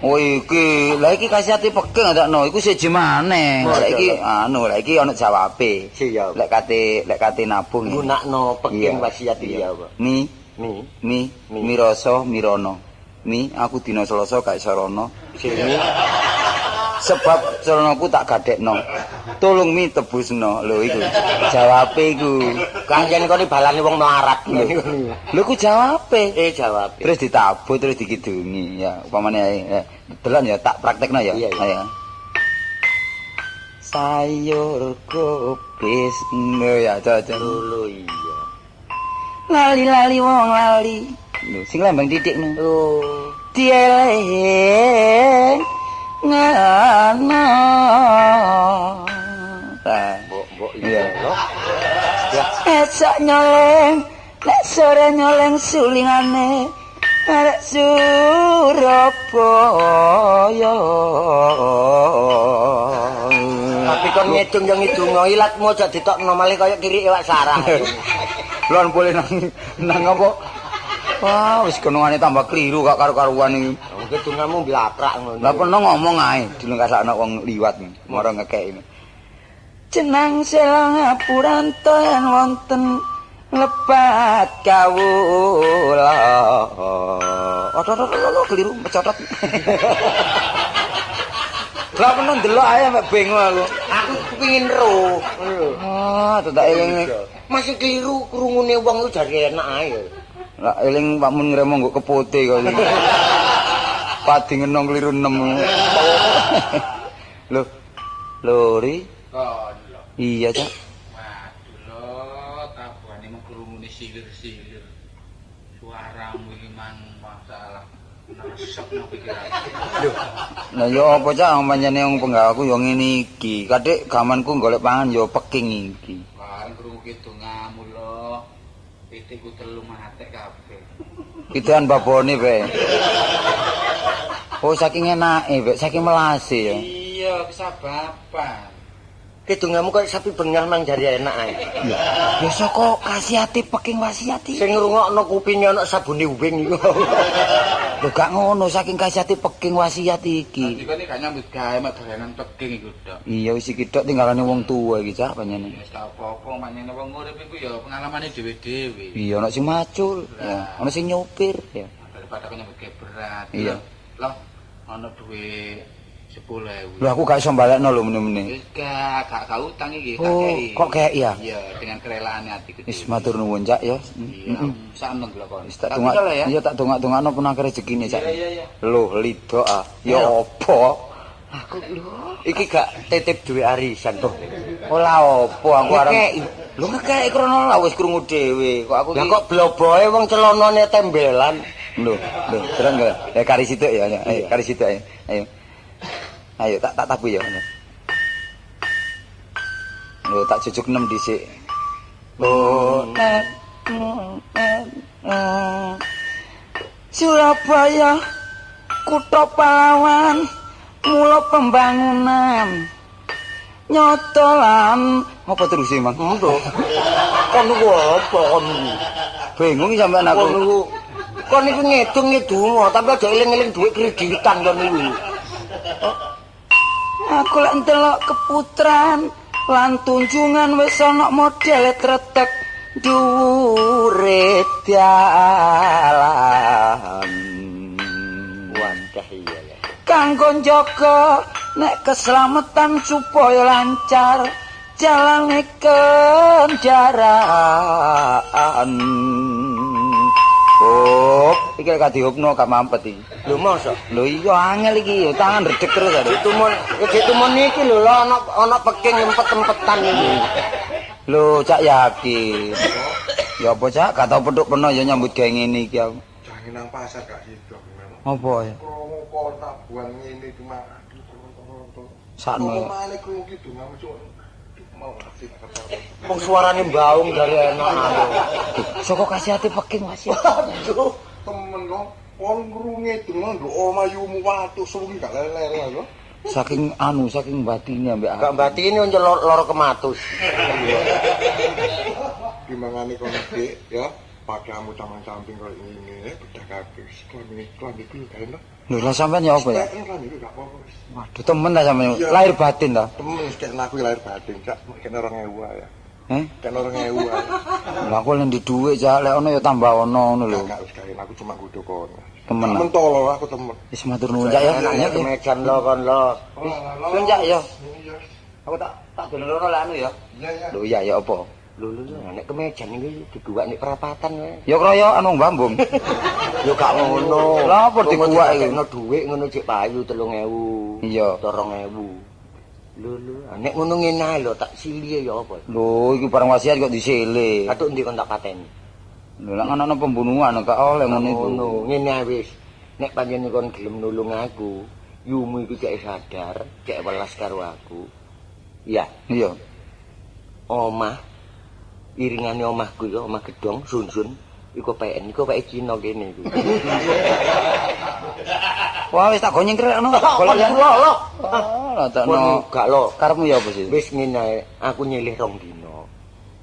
Oh iki, lah iki khasiate peking ndakno, iku siji maneh. Lah iki anu, lah iki ana jawabe. Siap. Lek kate nabung. Gunakno peking wasiat iki apa? Mi, mi, mi, mirasa mirana. Mi, aku dina Selasa gak iso rono. Sini. Sebab celanaku tak gadekno. Tolong mi tebusno. Lho iku. Jawabe iku. Kanjen kok balane wong melarat. Lho iku jawabe. Jawabe. Terus ditabuh terus dikidungi ya. Upamane delon ya tak praktekno ya. Ayo. Sayur kubis lho ya cocok. Lho iya. Lali-lali wong lali. Lho sing lambang titik no. Oh. Dieleng ngono. Mbok-mbok iya. Esok nyoleng, nek sore nyoleng sulingane arek Surabaya. Tapi kon ngidung yo ngidungo ilatmu aja ditokno malih kaya kirik iwak sarah. Lon boleh nang apa? Wah, wis kenongane tambah kliru gak karo-karuan iki. Kidunganmu blaprak ngono. Lah peno ngomong ae dilengkasakno wong liwat mara ngekeki. Jenang sela ngapuranto yen wonten lepat kawula. Otot keliru mecotot. Lah peno ndelok ae sampe bingung aku. Aku kepengin ro. Ah, tetak eling. Masih keliru krungune wong iku jare enak ae. Lah eling Pak Mun ngremo nggo kepote kok. Padi ngenong keliru 6. Lho. Lori. Iya, Cak. Waduh lho, tabuhane mung krungune silir-silir. Suaramu iki mang masalah. Nesek nang pikiran. Lho. Lah ya apa Cak pancene wong penggaweku ya ngene iki. Kadhik gamanku golek pangan ya peking iki. Bareng krungu kidungamu lho. Pitikku telu matek kabeh. Kidan babone, Be. Oh, saking enake, Be, saking melase ya. Iya, kesababan. Kidungamu koyo sapi bengah nang jare enak ae. Ya saka khasiate peking wasiat iki. Sing ngrungokno kupinge ana sabune wing iku. Lho gak ngono saking khasiate peking wasiat iki. Dadi kene gak nyambut gawe mek dolanan peking iku tok. Iya wis iki tok tinggalane wong tuwa iki Cak pancene. Wis gak apa-apa pancene wong urip iku ya pengalamane dhewe-dhewe. Iya ana sing macul, ya, ana sing nyopir ya. Daripada kok nyambut gawe Berat. Iya. Loh, ana duit 10.000. Lho aku gak iso balekno lho mene-mene. Wis gak utang iki, tak Oh, kei. kok kei ya? Iya, dengan kerelaan hatiku. Wis matur nuwun, Cak ya. Iya, sakno delok kon. Wis tak dongak. Iya tak dongak-dongakno punah rezekine, Cak. Iya, iya, iya. Loh, lido ah. Ya apa? Aku lho, iki gak titip duit arisan to. Ora apa aku arep. Ngekei. Lho ngekei krono lah wis krungu dhewe. Kok aku Lah iki kok bloboe wong celonone tembelan. Lho, lho, terang gak? Eh kari situ ya, ayo kari situ ayo. Ayo. Ayo tak tabu ya. Lho tak jujuk 6 dhisik. Oh, Surabaya kutha pahlawan mula pembangunan nyoto lan apa terus sih, Mang? Lho. Kon niku apa kon niku? Bingung sampean aku. Kon niku kon niku ngedung-ngedungo tapi aja eling-eling dhuwit kreditan kon niku. Aku lek ndelok keputran lan tunjungan wis ana modele tretek dhuwure dalan. Wadah iya ya. Kanggo njaga nek keselamatan supaya lancar jalane kendaraan. Oh, iki lek dihupno gak mampet iki. Lho mosok? Lho iya angel iki, tangan redeg terus aku. Ditumon iki lho lho ana peking empet-empetan iki. Lho Cak yakin. Ya apa Cak, gak tau petuk peno ya nyambut gawe ngene iki aku. Jangan nang pasar gak sido memang. Apa ya? Krungu kon tabuhan ngene iki mah aduh krungu. Sakno. Male krungu kidungan cuk. Wong suarane mbaung dari enak anu. Saka kasihate peking wasiat. Aduh, temen kok kon ngrunge dengan nduk omayumu watu suwi gak lele lho. Saking anu, saking batine ambek aku. Gak batine onco loro kematus. Timbangane kon Dik ya, pakaianmu taman samping koyo ngene, bedah kabeh. Klambi iku gak enak. Lho lah sampean ya apa ya? Klambi iku gak apa-apa. Waduh temen ta sampean. Lahir batin ta? Temen wis kena aku lahir batin, Cak. Kena 2000 ae. Heh? Kena 2000 ae. Lah aku lek ndek dhuwit, Cak, lek ono ya tambah ono ngono lho. Gak wis gawe aku cuma nggodho kono. Temen. Mentolo aku temen. Wis matur nuwun, Cak ya. Enak kemejan lo kon lo. Suwun Cak ya. Aku tak dolen lho anu ya. Iya iya. Lho iya ya apa? Lho lho nek kemejan iki diguwak nek perapatan wae. Ya kroyokan wong Bambung. Ya gak ngono. Lah apa diguwak iki? Ono dhuwit ngono cek payu 3000. Iya. 2000. Lho lho, nek ngono ngene ae lho tak silihe ya apa? Lho iki barang wasiat kok disile. Atuk endi kon tak pateni? Lho lek ana pembunuhan gak oleh ngono iku. Ngono, ngene ae wis. Nek panjenengan kon gelem nulung aku, yumu iku cek sadar, cek welas karo aku. Iya. Iya. Omah iringane omahku ya, omah gedhong sun-sun iku PN, iku peke Cina kene iku. Wah wis tak go nyengkrek ngono. Golek ya. Lho lho. Lah takno gak lho. Karepmu ya apa sih? Wis ngene ae, aku nyilih rong dina.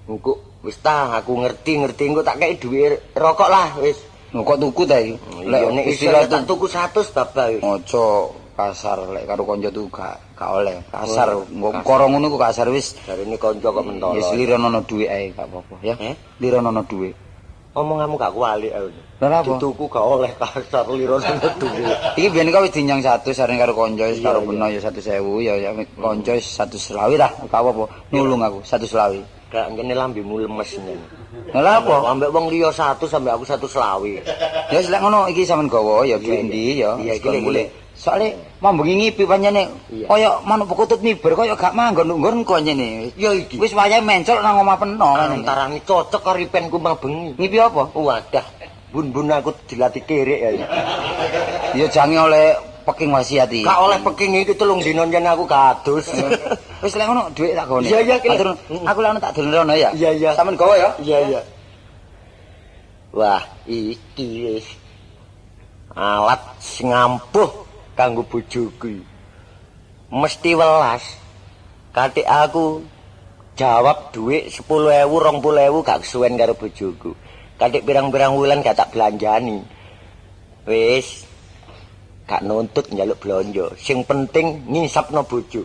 Engko wis ta aku ngerti-ngerti engko tak kei dhuwit rokok lah wis. Lho kok tuku ta iki? Lek nek istilah tak tuku 100 babah wis. Aja kasar lek karo kanca tuku gak oleh. Kasar karo ngono ku kasar wis. Jarene kanca kok mentolo. Wis lirono dhuwit ae gak apa-apa ya. Lirono dhuwit. Omonganmu gak kualik ae. Lha apa? Dituku gak oleh kasar lirono dhuwit. Iki biyen kok wis dinyang 100 areng karo kanca wis karo peno ya 100.000 ya kanca wis 120 lah gak apa-apa. Nulung aku 120. Gak ngene lambemu lemes ngene. Lha apa? Ambek wong liya 100 sampe aku 120. Ya wis lek ngono iki sampean gawa ya dhuwit endi ya. Iya iki mulih. Soale mambengi ngipi pancene kaya manuk pekutut miber kaya gak manggon nggon pancene. Ya iki. Wis wayahe mencol nang omah peno. Antarane cocok karo ipenku mambengi. Ngipi apa? Wadah, bun-bun aku dilati kirik ya. Ya jange oleh peking wasiat iki. Gak oleh peking iki 3 dina yen aku gak adus. Wis lek ngono dhuwit tak gone. Iya iya. Aku lek ngono tak dolen rono ya. Iya iya. Sampeyan gawa ya. Iya iya. Wah, iki wis alat sing ampuh kanggo bojoku. Mesti welas. Katik aku jawab dhuwit 10.000 20.000 gak kesuwen karo bojoku. Katik pirang-pirang wulan gak tak belanjani. Wis gak nuntut njaluk blonjo. Sing penting ngisapno bojo.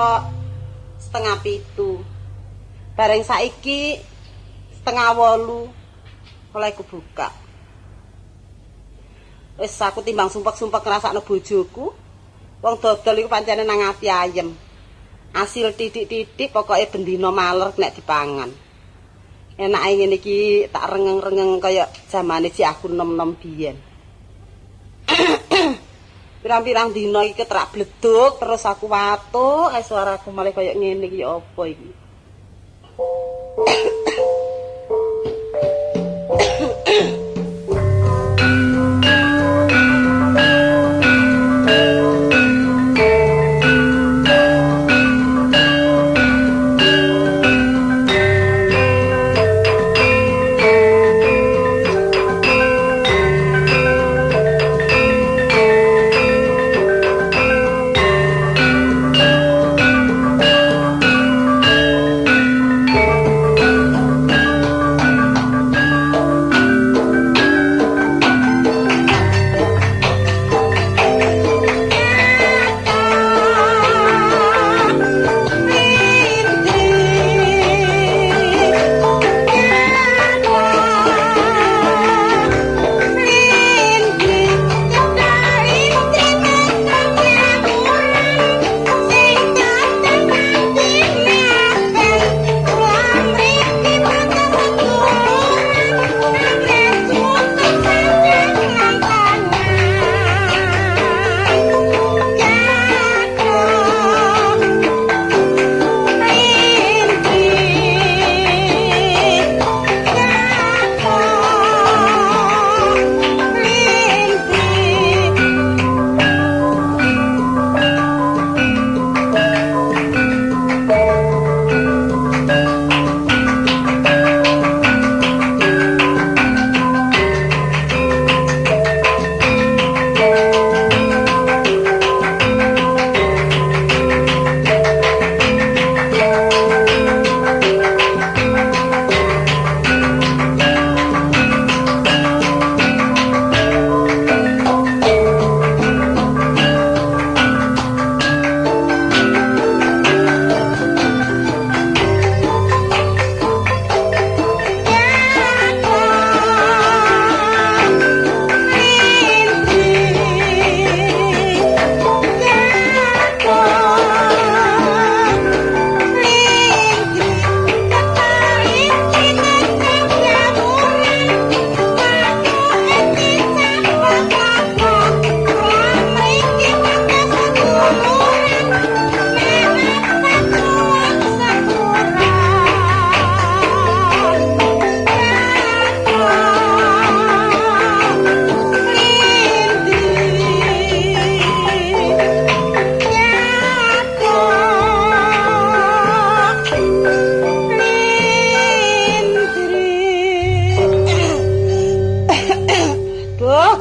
teko 6:30. Bareng saiki 7:30 oleh ku buka. Wis aku timbang sumpek-sumpek ngrasakno bojoku. Wong dodol iku pancene nang ati ayem. Asil titik-titik pokoke bendina maler nek dipangan. Enake ngene iki tak rengeng-rengeng kaya jamane si aku nom-nom biyen. Pirang-pirang dina iki ketrak bleduk terus aku watuk, ae suaraku malah kaya ngene iki apa iki.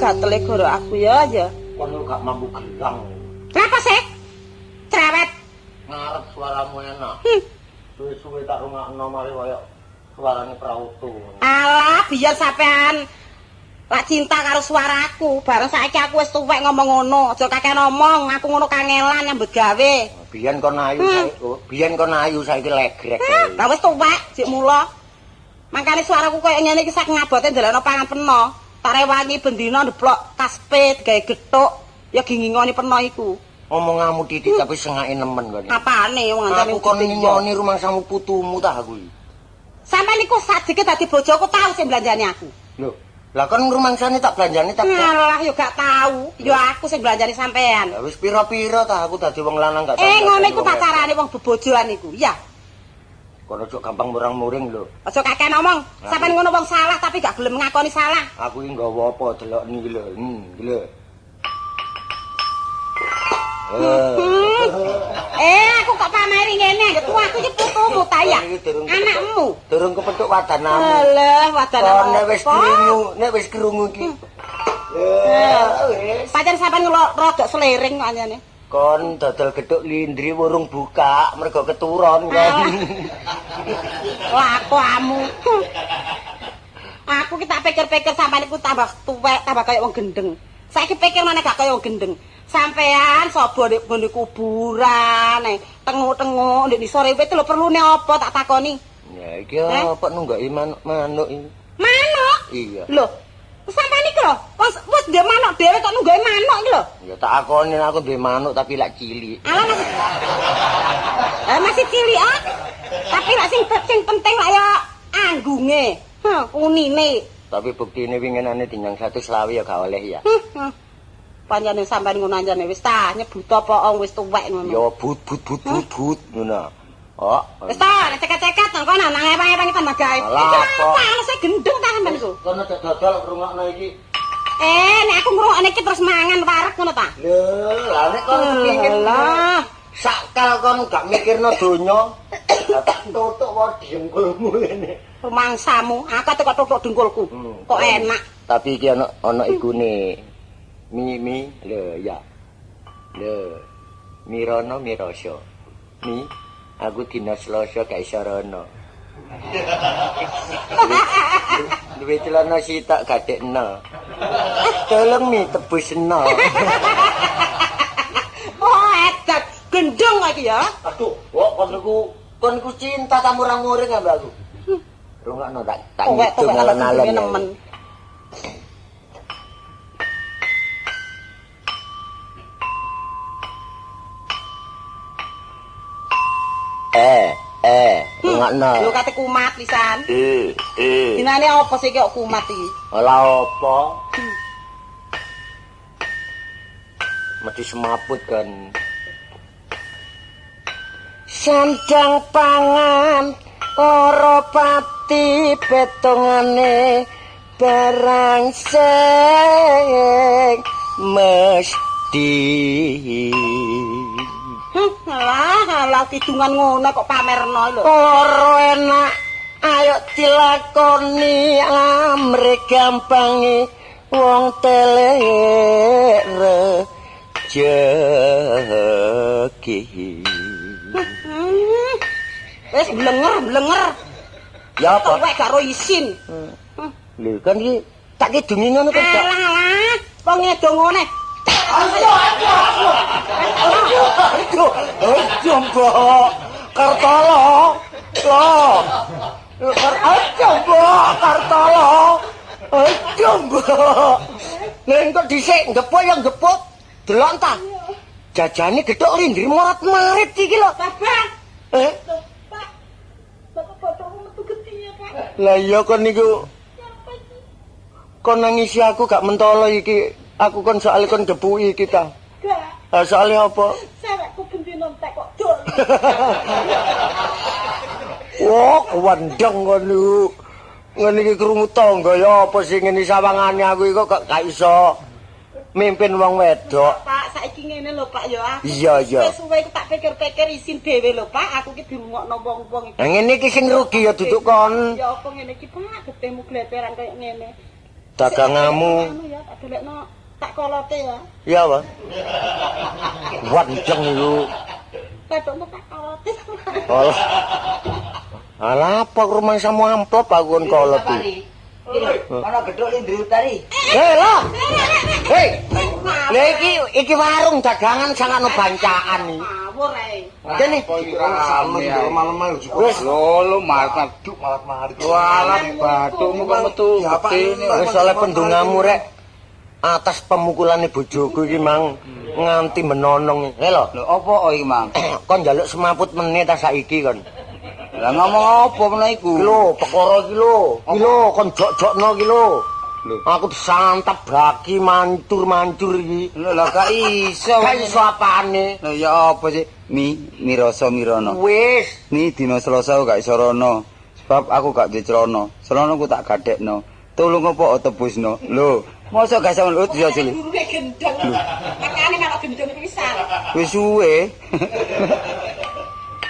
Gatele goro aku ya ya. Kon gak mampu gerang. Kenapa sih? Cerewet. Ngarep suaramu enak. Suwe-suwe tak rungokno mari koyo suarane prautu. Alah, biar sampean lak cinta karo suaraku. Bareng saiki aku wis tuwek ngomong ngono, aja kakean ngomong, aku ngono kangelan nyambut gawe. Biyen kon ayu saiki, biyen kon ayu saiki legrek. Lah wis tuwek jek mula. Mangkane suaraku koyo ngene iki sak ngabote ndelokno pangan peno. Tak rewangi bendina ndeplok kaspe digawe gethuk ya gingingoni peno iku. Omonganmu titik tapi sengake nemen kok. Apane wong ngancani aku kon ngingoni rumangsamu putumu ta aku iki. Sampeyan niku sajike dadi bojoku tau sing blanjani aku. Lho, lah kon rumangsane tak blanjani tak. Alah ya gak tau. Ya aku sing blanjani sampean. Lah wis pira-pira ta aku dadi wong lanang gak tau. Ngono iku pacarane wong bebojoan iku. Ya. Kono ojo gampang murang-muring lho. Aja kakean omong. Sampeyan ngono wong salah tapi gak gelem ngakoni salah. Aku iki nggawa apa delok niki lho. Iki lho. Aku kok pameri ngene. Aku iki putumu ta ya. Anakmu. Durung kepethuk wadanamu. Alah, wadanamu. Nek wis krungu, nek wis krungu iki. Wis. Pancen sampean rodok selering kok anjane. Kon dodol gethuk lindri wurung buka mergo keturon kon. Lakuamu. Aku ki tak pikir-pikir sampean iku tambah tuwek, tambah kaya wong gendeng. Saiki pikir maneh gak kaya wong gendeng. Sampean sapa ndek nggone kuburan, tenguk-tenguk ndek nisore wit lho perlune apa tak takoni? Ya iki apa nunggoki manuk-manuk iki? Manuk? Iya. Lho, sampean iki lho, wis ndek manuk dhewe kok nunggoki manuk iki lho. Ya tak akoni aku duwe manuk tapi lak cilik. Alah masih masih cilik ah. Tapi lak sing penting lak ya anggunge, heh, unine. Tapi buktine winginane dinyang 120 ya gak oleh ya. Pancene sampean ngono anjane wis ta nyebut apa wis tuwek ngono. Ya but but but but but ngono. Oh. Wis ta nek ceket-ceket nang kono nang ewang-ewang tambah gawe. Iki apa alese gendeng ta sampean iku. Kono dodol ngrungokno iki. Nek aku ngrungokne iki terus mangan wareg ngono ta? Lho, lah nek kon kepingin lah sakal kon gak mikirno donya, tak tutuk wae dengkulmu ngene. Rumangsamu, aku kok tutuk dengkulku. Kok enak. Tapi iki ana ikune. Mi mi lho ya. Lho. Mirono miroso. Mi aku dina Selasa gak iso rono. Duwe celana sitok gadekno. Tolong mi tebusno. Oh, edan gendeng iki ya. Aduh, kok kon niku cinta ta murang-muring ambek aku. Rungokno tak ngidung alon-alon. Rungokno. Lho kate kumat pisan. Dinane apa sih kok kumat iki? Ora apa. Mesti semaput kan. Sandang pangan ora pati petongane barang sing mesti. Lah, lah kidungan ngono kok pamerno lho. Ora enak, ayo dilakoni amre gampange wong telek rejeki. Wis blenger-blenger. Ya apa? Tuwek gak ro isin. Lho kan iki tak kidungi ngono kok. Alah, alah, wong ngedong ngene. Aduh, aduh, Mbok. Kartolo. Lho. Aduh, Mbok, Kartolo. Aduh, Mbok. Lha engko dhisik ngepuk ya ngepuk. Delok ta. Jajane gethuk lindri morat-marit iki lho. Bapak. Eh? Pak. Bapak botolmu metu getihe, Pak. Lah iya kon niku. Kon nangisi aku gak mentolo iki. Aku kon soal kon gepuki iki ta. Gak. Lah soalnya apa? Cewekku bendino entek kok dol. Wah, wendeng kon niku. Ngene iki krungu tangga ya apa sing ngene sawangane aku iki kok gak iso mimpin wong wedok. Pak, saiki ngene lho Pak ya. Aku iya, iya. Suwe-suwe iku tak pikir-pikir isin dhewe lho Pak, aku iki dirungokno wong-wong iki. Lah ngene iki sing rugi ya duduk kon. Ya apa ngene iki Pak, getihmu gleteran kaya ngene. Dagangamu. Anu ya, tak delekno tak kolote ya. Iya, Pak. Wandeng iku. Wedokmu tak kolote. Alah. Alah apa rumangsamu amplop aku kon kolot iki. Ana gedhok lindri utari. Hei lah. Hei. Lha iki warung dagangan sangano bancaan iki. Ngawur ae. Kene malam-malam wis lho marat-marit marat-marit. Walah bathukmu kok metu getine. Wis oleh pendungamu rek. Atas pemukulane bojoku iki mang nganti menonong. Hei lho. Lho apa iki mang? Kon njaluk semaput meneh ta saiki kon. Lah ngomong apa meneh iku? Iki lho, perkara iki lho. Iki lho kon jok-jokno iki lho. Aku disantap baki mancur-mancur iki. Lho lah gak iso. Gak iso apane? Lho ya apa sih? Mi mirasa mirono. Wis, Mi dina Selasa gak iso rono. Sebab aku gak duwe celana. Celanaku tak gadekno. Tulung apa tebusno. Lho, mosok gak iso ngono ya Juli. Guruke gendeng. Makane melok gendeng pisan. Wis suwe.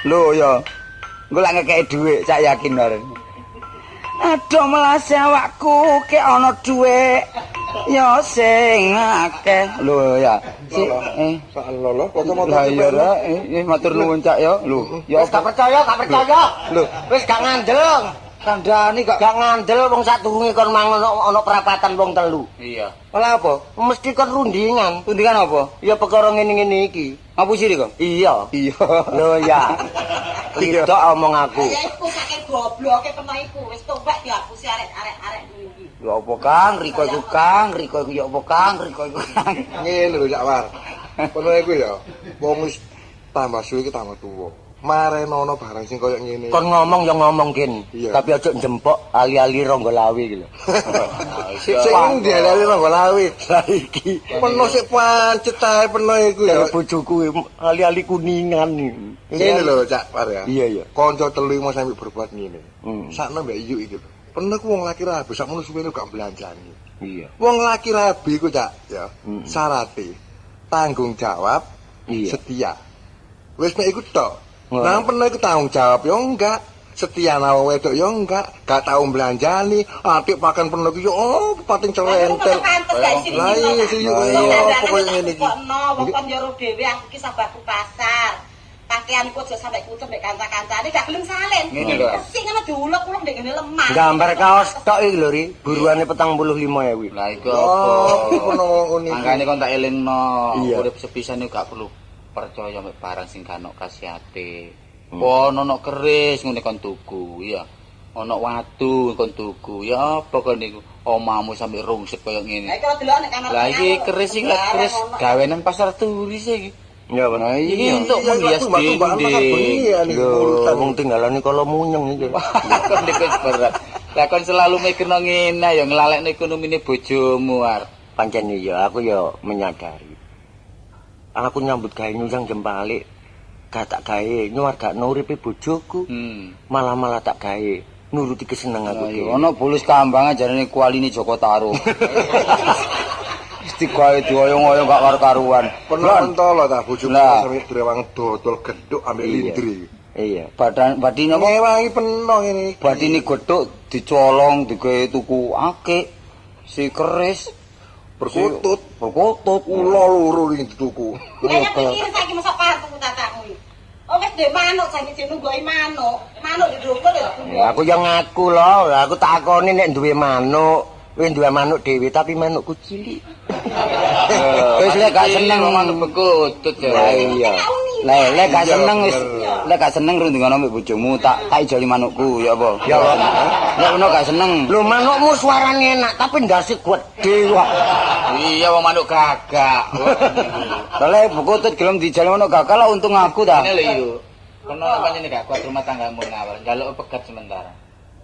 Lho ya. Engko lak ngekeki dhuwit, sak yakin bareng. Aduh melase awakku kek ana dhuwit. Ya sing akeh. Lho ya. Si sak lho kok motor. Lah iya ra, matur nuwun Cak ya. Lho, ya wis gak percaya, gak percaya. Lho, wis gak ngandel. Kandhane gak Gak ngandel wong sadurunge kon mangan ana perapatan wong telu. Iya. Lah apa? Mesti kon rundingan. Rundingan apa? Ya perkara ngene-ngene iki. Ngapusi kok? Iya. Iya. Lho ya. Lidok omong aku. Ya iku saking gobloke peno iku wis tuwek dihapusi arek-arek iki. Ya apa Kang, Riko iku Kang, Riko iku ya apa Kang, Riko iku Kang. Ngene lho Cak War. Kono iku ya wong wis tambah suwe iki tambah tuwa. Marenono barang sing koyo ngene. Kon ngomong ya ngomong Kin, Iya. tapi aja njempok ali-ali Ronggo Lawe iki lho. Sing endi ali-ali Ronggo Lawe? Lah iki Peno sik pancet ae peno iku ya. dari bojoku ali-ali kuningan iki. Ngene lho Cak War ya. Iya, iya. Kanca telu iki mau sampe berbuat ngene. Sakno mbek Iyuk iki lho. Peno ku wong laki rabi sakmono suwene gak belanjani. Iya. Wong laki rabi iku Cak ya, syarate tanggung jawab, Iya. setia. Wis mek iku tok. Nang peno iku tanggung jawab ya enggak, setia nang wong wedok ya enggak, gak tau belanjani, atik pakan peno iku ya oh pating celentel. Lah iya sih yo apa koyo ngene iki. Wong kon yo ro dhewe aku iki sabaku pasar. Pakaianku aja sampe kucem mek kanca-kancane gak gelem salin. Ngene lho. Sing ngono diulek-ulek ndek ngene lemah. Gambar kaos tok iki lho Ri, buruane 45.000. Lah iku apa? Oh, peno ngono iki. Mangkane kon tak elingno, Iya. urip sepisan iku gak perlu percaya mek barang sing gak ono khasiate. Ono ono keris ngene kon tuku, iya. Ono watu kon tuku. Ya apa kon niku? Omamu sampe rungsep koyo ngene. Lah iki kalau delok nek kamar. Lah iki keris iki keris gawenan pasar turis iki. Ya Nah, iki untuk menghias dinding. Lho, wong tinggalane kala munyeng iki. Kon niku wis berat. Lah kon selalu mikirno ngene ya nglalekno ekonomine bojomu ar. Pancen iya, aku ya menyadari. Aku nyambut gawe nyuyang jempalik. Gak tak gawe nyuwargakno uripe bojoku. Malah-malah tak gawe nuruti keseneng aku dhewe. Ono bulus kambang jarene kualine Joko Taro. Wis digawe dioyong-oyong gak karu-karuan. Peno mentolo ta bojoku Lah. sampe drewang dodol genduk ambek lindri. Iya. Badan badine apa? Ngewangi peno ngene iki. Badine gethuk dicolong digawe tuku akik. Si keris Perkutut. perkutut. Ula loro iki dituku. Lah ya piye saiki mosok pantu tatakmu iki. Oh wis ndek manuk saiki jek nunggoki manuk. Manuk didukul ya. Ya aku yang ngaku lho, aku takoni nek duwe manuk, wis duwe manuk dhewe tapi manukku cilik. Wis lek gak seneng manuk bekutut ya. Lah iya. Lah lek gak seneng wis lek gak seneng rundingan ambek bojomu tak ijoli manukku ya apa? Ya apa? Lek ngono gak seneng. Lho manukmu suarane enak tapi ndase gedhe kok. Iya wong manuk gagak. Lah lek bekutut gelem dijoli manuk gagak lah untung aku ta. Ngene lho Yu. Kono pancene gak kuat rumah tanggamu ngawal, njaluk pegat sementara.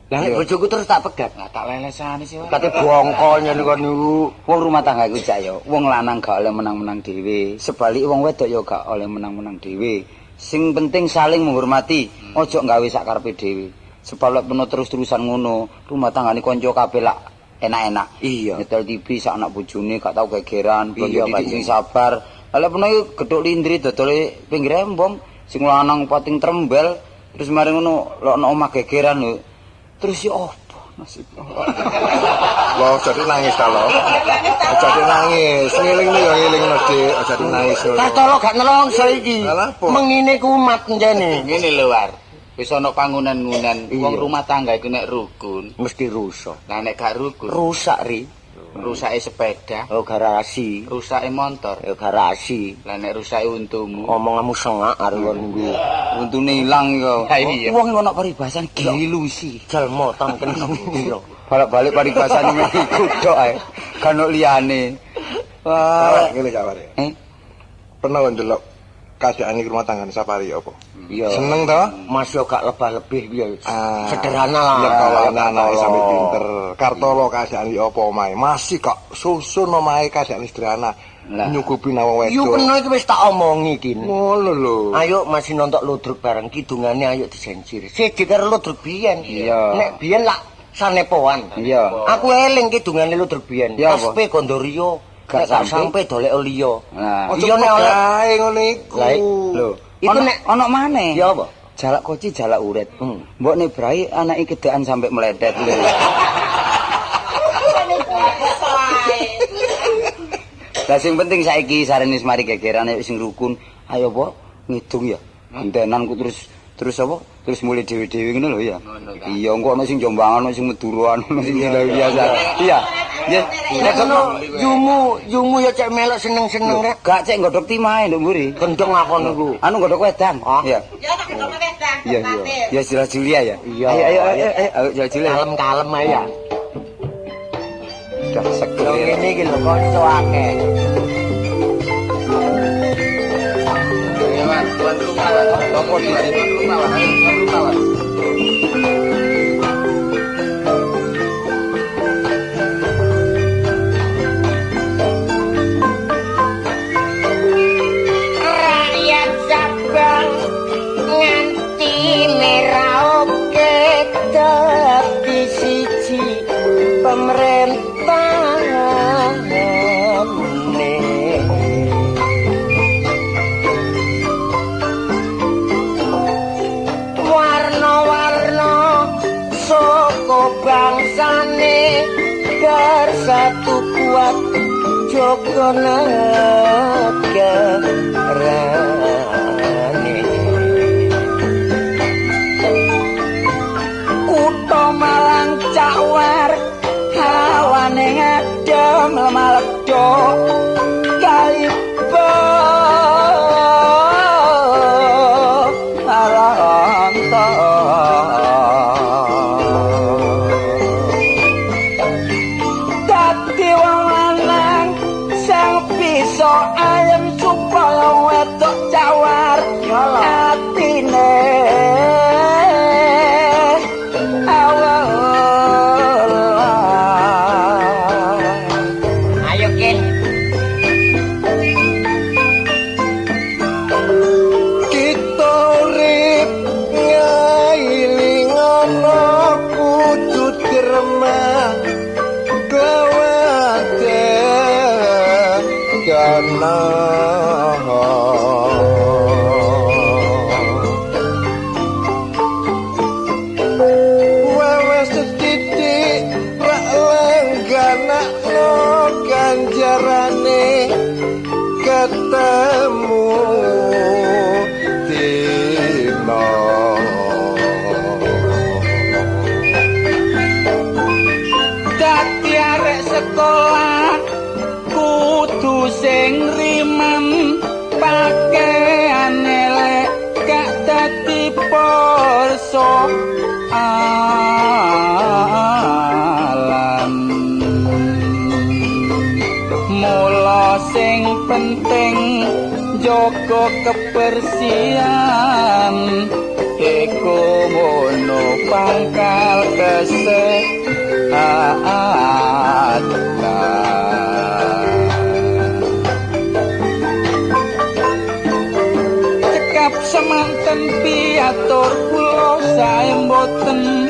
Lah nek bojoku terus tak pegat. Lah tak lelesane sih wae. Kate bongko nyene kon niku. Wong rumah tangga iku cak ya, wong lanang gak oleh menang-menang dhewe, sebalik wong wedok ya gak oleh menang-menang dhewe. Sing penting saling menghormati, ojo gawe sak karepe dhewe. Sebab lek peno terus-terusan ngono, rumah tanggane kanca kabeh lak enak-enak. Iya. Nyetel TV sak anak bojone gak tau gegeran, Iya, blonjo titik sing sabar. Lah lek peno iki gethuk lindri dodole pinggir embong, sing lanang pating trembel, terus mari ngono lek ana omah gegeran lho. Terus ya apa nasib? Loh, jadi nangis ta lo. Jadi nangis. Ngelingno ya ngelingno, Dik. Jadi nangis ngono. Kartolo gak nelongso iki. Lah apa? Mengine kumat njene. Ngene lho War. Wis ana pangunan-ngunan, Iya. wong rumah tangga iku nek rukun, Mesti rusak. lah nek gak rukun, Rusak ri. rusake sepeda, Oh garasi. rusake motor, Ya garasi. lah nek rusake untumu. Omonganmu sengak arep kon niku. Untune ilang iku. Lah iya. Wong iku ana paribasan gilusi. Jalma tangken iya. Balik-balik paribasan iku tok ae. Gak ono liyane. Wah. Ngene Cak War ya. Eh, Pernah kon ndelok keadaan iki rumah tanggane Sapari apa? Iya. Seneng to? Mas yo gak lebah-lebih ya. Ah, Sederhana lah. Nyekolahne anake sampe pinter. Kartolo keadaan iki apa omahe? Masih kok susun omahe keadaan sederhana. Lah. Nyukupi nang wong Yu wedok. peno iki wis tak omongi ki. Ngono lho. Ayo masih nonton ludruk bareng kidungane ayo disensir. Siji karo ludruk biyen. Iya. Nek biyen lak sanepoan. Iya. Aku eling kidungane ludruk biyen. Ya apa? Aspe Gondorio. Gak Nek gak sampe. sampe dolek liya. Nah. Ojo Iya nek oleh pegawe ngono iku. Lah, lho. Iku Ono- nek ono maneh. Ya apa? Jalak koci jalak uret. Mbok nek brai anake kedekan sampe meledet lho. Lah sing penting saiki sarene wis mari gegeran ayo sing rukun. Ayo apa ngidung ya. Gentenan ku terus Terus apa? Terus mulai dhewe-dhewe ngono lho ya. Iya, engko ana sing Jombangan, ana sing Madura, ana sing biasa. Iya. Ya, nek ngono yumu ya cek melok seneng-seneng rek. Gak cek nggodhok timahe nduk mburi. Gendeng aku niku. Anu nggodhok wedang. Iya. Ya tak nggodhok wedang. Iya, iya. Ya jelas Julia ya. Iya. Ayo ayo ayo ayo jelas Julia. Kalem-kalem ae ya. Udah seger. Ngene iki lho kanca akeh. Tuan rumah, tuan rumah, tuan rumah. Rakyat Sabang nganti Merauke dadi siji pemerintah. Bangsane bersatu kuat jaga negarane. Kutha Malang cawar hawane ngadem lemah ledok kali jaga kebersihan iku ngono pangkal kesehatan. Cekap semanten piatur kula sae mboten